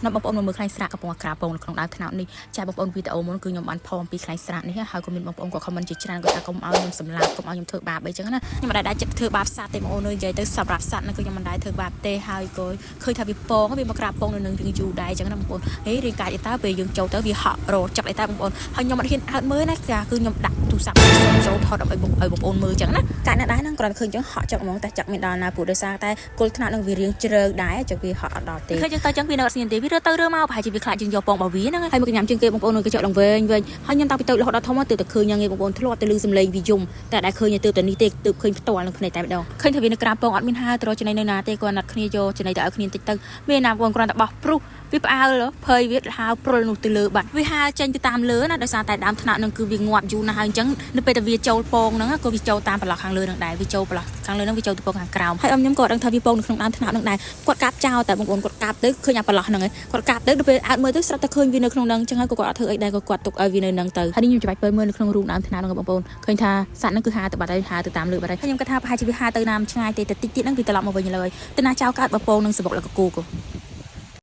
នាំបងប្អូនមកមើលខ្លែងស្រាកកំពុងអាក្រាពងនៅក្នុងដើមថ្នោតនេះចាបងប្អូនវីដេអូមុនគឺខ្ញុំបានផុសអំពីខ្លែងស្រាកនេះហើយក៏មានបងប្អូនក៏ comment ជាច្រើនគាត់ថាកុំឲ្យខ្ញុំសម្លាប់កុំឲ្យខ្ញុំធ្វើបាបអីចឹងណាខ្ញុំមិនដែលដាក់ចិត្តធ្វើបាបសត្វទេបងប្អូនអើយនិយាយទៅសម្រាប់សត្វហ្នឹងគឺខ្ញុំមិនដែលធ្វើបាបទេហើយក៏ឃើញថាវាពងវាមកក្រាបពងនៅនឹងរៀងយូរដែរចឹងណាបងប្អូនហេរាយកាយទៅពេលយើងចូលទៅវាហក់រចឹកអីតែបងប្អូនហើយខ្ញុំអត់ហ៊ានអើតមើលណាគឺខ្ញុំដាក់ទូរស័ព្ទចូលថតដើម្បីឲ្យបងប្អូនមើលចឹងណាកាច់ណាស់ដែរហ្នឹងគ្រាន់តែឃើញចឹងហក់ចឹកហ្មងតែចឹកមានដល់ណាព្រោះដោយសារតែគល់ថ្នាក់នឹងវារៀងជ្រៅដែរចឹងវាហក់អត់ដល់ទេឃើញចឹងទៅចឹងវានៅអត់ស្ងៀមទេវារើទៅរើមកប្រហែលជាវាខ្លាចយើងយកពងរបស់វាហ្នឹងហើយមកញ៉ាំជាងគេបងប្អូនគេចុកឡើងវែងវែងហើយខ្ញុំតាំងពីទៅរហូតដល់ធំទើបតែឃើញយ៉ាងឯងបងប្អូនធ្លាប់តែឮសំឡេងវាយំតែដែលឃើញទើបតែនេះទេទើបឃើញផ្ទាល់នឹងភ្នែកតែម្ដងឃើញថាវានៅក្រាបពងអត់មានហើត្រចំណៃនៅណាទេគាត់ណាត់គ្នាយកចំណៃទៅឲ្យគ្នាតិចទៅមានណាបងប្អូនគ្រាន់តែបោះព្រុសវាផ្អើលភ័យវាហើព្រុលនោះទៅលើបាត់វាហើចេញទៅតាមលើណាដោយសារតែដើមថ្នាក់នឹងគឺវាងាប់យូរណាស់ហើយអញ្ចឹងនៅពេលតែវាចូលពងហ្នឹងក៏វាចូលតាមប្រឡោះខាងលើហ្នឹងដែរវាចូលប្រឡោះខាងលើហ្នឹងវាចូលទៅពងខាងក្រោមហើយអ៊ំខ្ញុំក៏ដឹងថាវាពងនៅក្នុងដើមថ្នាក់ហ្នឹងដែរគាត់កាប់ចោលតែបងប្អូនគាត់កាប់ទៅឃើញអាប្រឡោះហ្នឹងឯងគាត់កាប់ទៅដល់ពេលអើតមើលទៅស្រាប់តែឃើញវានៅក្នុងហ្នឹងអញ្ចឹងហើយក៏គាត់អត់ធ្វើអីដែរក៏គាត់ទុកឲ្យវានៅហ្នឹងទៅហើយនេះខ្ញុំច្បាច់ពេលមើលនៅក្នុងរូងដើមថ្នាក់ហ្នឹងបងប្អូនឃើញថាសត្វហ្នឹងគឺហើទៅបាត់ហើយហើទៅតាមលើបាត់ហើយខ្ញុំគិតថាប្រហែលជាវាហើទៅណាមឆ្ងាយទេតែតិចទៀតហ្នឹងវាត្រឡប់មកវិញឡើយទៅណាចោលកើតបពងនឹងសបុកលកគូក។